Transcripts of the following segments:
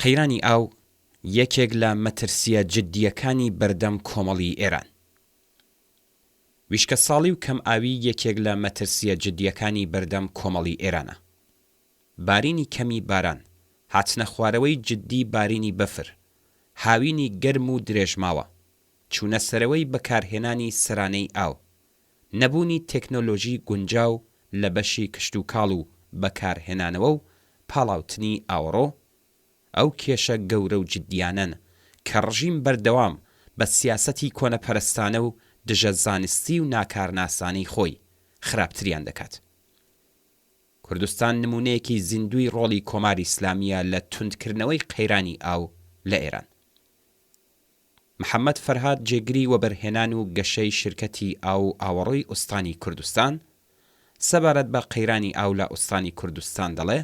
قەیرانی ئاو یەکێک لە مەترسییە جددییەکانی بەردەم کۆمەڵی ئێران. ویشکەساڵی و کەمئاوی یەکێک لە مەترسییە جددییەکانی بەردەم کۆمەڵی ئێرانە. بارینی کەمی باران، هاتنەخوارەوەی جددی بارینی بەفر، هاوینی گەرم و درێژماوە، چوونەسەرەوەی بەکارهێنانی سەرانەی ئاو، نەبوونی تێکنۆلۆژی گونجاو لە بەشی کشتوکاڵ و بەکارهێنانەوە و پاڵاوتنی ئاوەڕۆ، ئەو کێشە گەورە و جددیانەن کە ڕژیم بەردەوام بە سیاسەتی کۆنەپەرستانە و دژە زانستی و ناکارناسانەی خۆی، خراپتریان دەکات. کوردستان نموونەیەکی زیندووی ڕۆڵی کۆماری ئیسلامییە لە توندکردنەوەی قەیرانی ئاو لە ئێران. محەمەد فەرهاد جێگری وەبەرهێنان و گەشەی شیرکەتی ئاو و ئاوەڕۆی ئوستانی کوردستان سەبارەت بە قەیرانی ئاو لە ئوستانی کوردستان دەڵێ،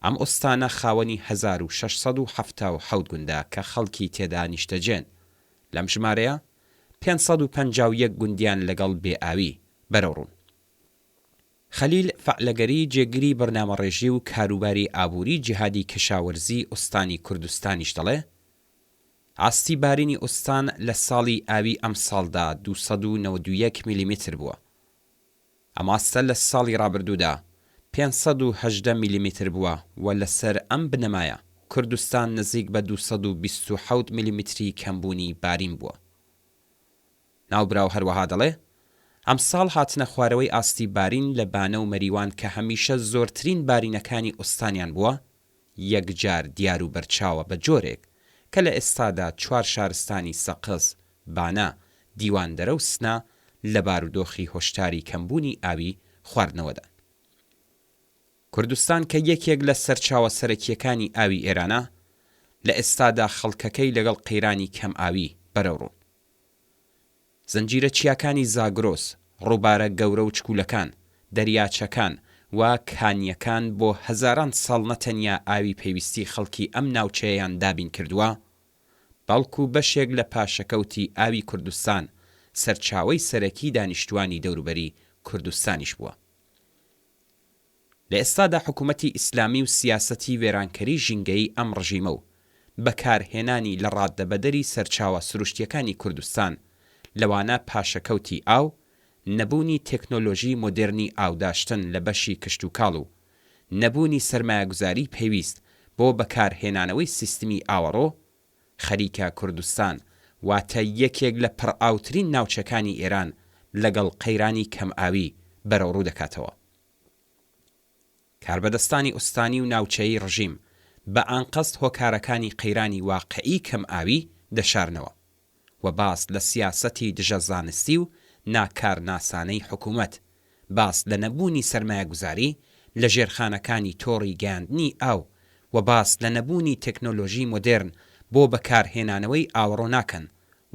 ئەم ئوستانە خاوەنی 1677 گوندە کە خەڵکی تێدا نیشتەجێن، لەم ژمارەیە 551 گوندیان لەگەڵ بێ ئاوی بەرەوڕوون. خەلیل فەعلەگەری جێگری بەرنامەڕێژی و کاروباری ئابووری جیهادی کەشاوەرزی ئوستانی کوردستانیش دەڵێ، ئاستی بارینی ئوستان لە ساڵی ئاوی ئەمساڵدا 291 میلیمتر بووە. ئەم ئاستە لە ساڵی ڕابردوودا 518 میلیمتر بووە و لەسەر ئەم بنەمایە کوردستان نزیک بە 227 میلیمتری کەمبوونی بارین بووە. ناوبراو هەروەها دەڵێ، ئەمساڵ هاتنە خوارەوەی ئاستی بارین لە بانە و مەریوان کە هەمیشە زۆرترین بارینەکانی ئوستانیان بووە، یەکجار دیار و بەرچاوە بە جۆرێک کە لە ئێستادا چوار شارستانی سەقز، بانە، دیواندەرە و سنە لە بارودۆخی هۆشداری کەمبوونی ئاوی خواردنەوەدان. کوردستان کە یەکێک لە سەرچاوە سەرەکییەکانی ئاوی ئێرانە، لە ئێستادا خەڵکەکەی لەگەڵ قەیرانی کەمئاوی بەرەوڕوون. زنجیرە چیاکانی زاگرۆس، ڕووبارە گەورە و چکولەکان، دەریاچەکان و کانییەکان بۆ هەزاران ساڵ نە تەنیا ئاوی پێویستی خەڵکی ئەم ناوچەیەیان دابین کردووە، بەڵکو بەشێک لە پاشەکەوتی ئاوی کوردستان سەرچاوەی سەرەکی دانیشتووانی دەوروبەری کوردستانیش بووە. لە ئێستادا حکوومەتی ئیسلامی و سیاسەتی وێرانکەری ژینگەیی ئەم ڕژیمە و بەکارهێنانی لە ڕاددەبەدەری سەرچاوە سروشتییەکانی کوردستان لەوانە پاشەکەوتی ئاو، نەبوونی تێکنۆلۆژی مۆدێرنی ئاوداشتن لە بەشی کشتوکاڵ و نەبوونی سەرمایەگوزاری پێویست بۆ بەکارهێنانەوەی سیستمی ئاوەڕۆ، خەریکە کوردستان واتە یەکێک لە پڕئاوترین ناوچەکانی ئێران لەگەڵ قەیرانی کەمئاوی بەرەوڕوو دەکاتەوە. کاربەدەستانی ئوستانی و ناوچەیی ڕژیم بە ئانقەست هۆکارەکانی قەیرانی واقعی کەمئاوی دەشارنەوە و باس لە سیاسەتی دژە زانستی و ناکارناسانەی حکوومەت، باس لە نەبوونی سەرمایەگوزاری لە ژێرخانەکانی تۆڕی گەیاندنی ئاو و باس لە نەبوونی تێکنۆلۆژی مۆدێرن بۆ بەکارهێنانەوەی ئاوەڕۆ ناکەن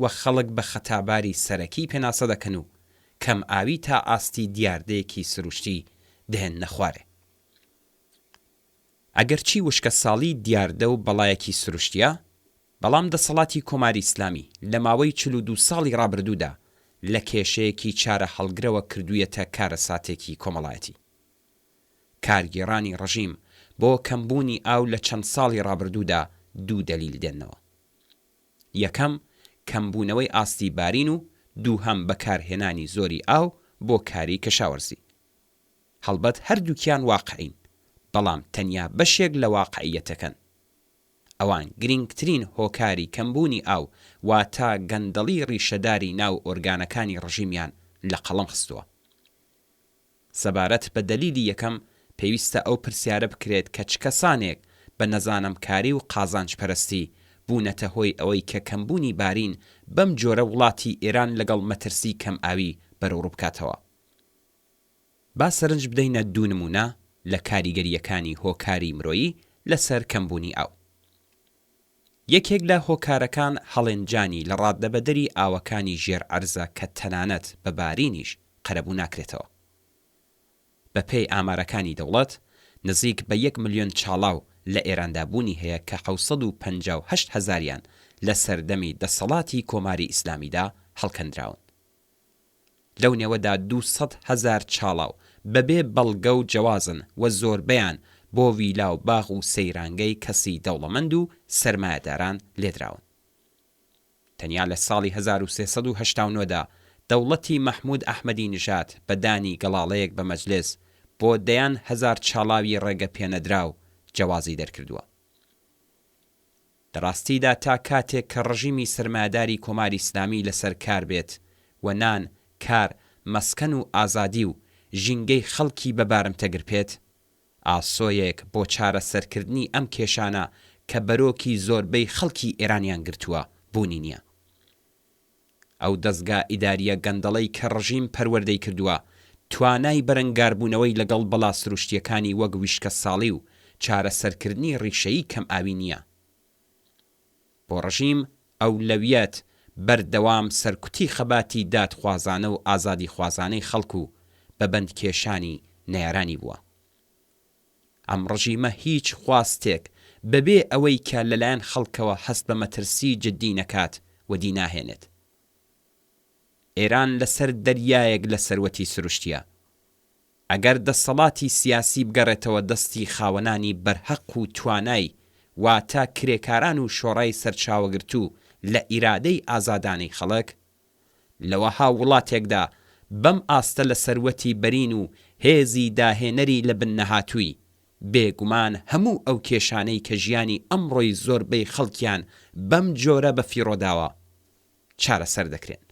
و خەڵک بە خەتاباری سەرەکی پێناسە دەکەن و کەمئاوی تا ئاستی دیاردەیەکی سروشتی دەهێننە خوارێ. ئەگەرچی وشکەساڵی دیاردە و بەڵایەکی سروشتییە، بەڵام دەسەڵاتی کۆماری ئیسلامی لە ماوەی 42 ساڵی ڕابردوودا لە کێشەیەکی چارەهەڵگرەوە کردوویەتە کارەساتێکی کۆمەڵایەتی. کارگێڕانی ڕژیم بۆ کەمبوونی ئاو لە چەند ساڵی ڕابردوودا دوو دەلیل دێننەوە. یەکەم، کەمبوونەوەی ئاستی بارین و دووهەم بەکارهێنانی زۆری ئاو بۆ کاری کەشاوەرزی. هەڵبەت هەردووکیان واقعین، بەڵام تەنیا بەشێک لە واقعییەتەکەن. ئەوان گرینگترین هۆکاری کەمبوونی ئاو واتە گەندەڵی ڕیشەداری ناو ئۆرگانەکانی ڕژیمیان لە قەڵەم خستووە. سەبارەت بە دەلیلی یەکەم پێویستە ئەو پرسیارە بکرێت کە چ کەسانێک بە نەزانمکاری و قازانجپەرستی بوونەتە هۆی ئەوەی کە کەمبوونی بارین بەم جۆرە وڵاتی ئێران لەگەڵ مەترسی کەمئاوی بەرەوڕوو بکاتەوە. با سەرنج بدەینە دوو نموونە لە کاریگەرییەکانی هۆکاری مرۆیی لەسەر کەمبوونی ئاو. یەکێک لە هۆکارەکان هەڵێنجانی لەڕاددەبەدەری ئاوەکانی ژێر عەرزە کە تەنانەت بە بارینیش قەرەبوو ناکرێتەوە. بەپێی ئامارەکانی دەوڵەت، نزیک بە یەک ملیۆن چاڵاو لە ئێراندا بوونی هەیە کە 758 هەزاریان لە سەردەمی دەسەڵاتی کۆماری ئیسلامیدا هەڵکەندراون. لەو نێوەدا 200 هەزار چاڵاو بەبێ بەڵگە و جەوازن و زۆربەیان بۆ ویلا و باغ و سەیرانگەی کەسی دەوڵەمەند و سەرمایەداران لێدراون. تەنیا لە ساڵی 1389 دا دەوڵەتی مەحموود ئەحمەدی نژاد بە دانی گەڵاڵەیەک بە مەجلس بۆ دەیان هەزار چاڵاوی ڕێگە پێنەدراو جەوازی دەرکردووە. لە ڕاستیدا تا کاتێک کە ڕژیمی سەرمایەداری کۆماری ئیسلامی لەسەر کار بێت و نان، کار، مەسکەن و ئازادی و ژینگەی خەڵکی بە بارمتە گرپێت، ئاسۆیەک بۆ چارەسەرکردنی ئەم کێشانە کە بەرۆکی زۆربەی خەڵکی ئێرانیان گرتووە، بوونی نییە. ئەو دەزگا ئیدارییە گەندەڵەی کە ڕژیم پەروەردەی کردووە، توانای بەرەنگاربوونەوەی لەگەڵ بەڵا سروشتییەکانی وەک ویشکەساڵی و چارەسەرکردنی ڕیشەیی کەمئاوی نییە. بۆ ڕژیم ئەولەویەت بەردەوام سەرکوتی خەباتی دادخوازانە و ئازادیخوازانەی خەڵک و بە بەندکێشانی نەیارانی بووە. ئەم ڕژیمە هیچ خواستێک بەبێ ئەوەی کە لەلایەن خەڵکەوە هەست بە مەترسی جددی نەکات وەدی ناهێنێت. ئێران لەسەر دەریایەک لە سەروەتی سروشتییە. ئەگەر دەسەڵاتی سیاسی بگەڕێتەوە دەستی خاوەنانی بەرهەق و توانای واتە کرێکاران و شۆڕای سەرچاوەگرتوو لە ئیرادەی ئازادانەی خەڵک، لە وەها وڵاتێکدا بەم ئاستە لە سەروەتی بەرین و هێزی داهێنەری لە بن نەهاتووی، بێ گومان هەموو ئەو کێشانەی کە ژیانی ئەمڕۆی زۆربەی خەڵکیان بەم جۆرە بە فیڕۆ داوە، چارەسەر دەکرێن.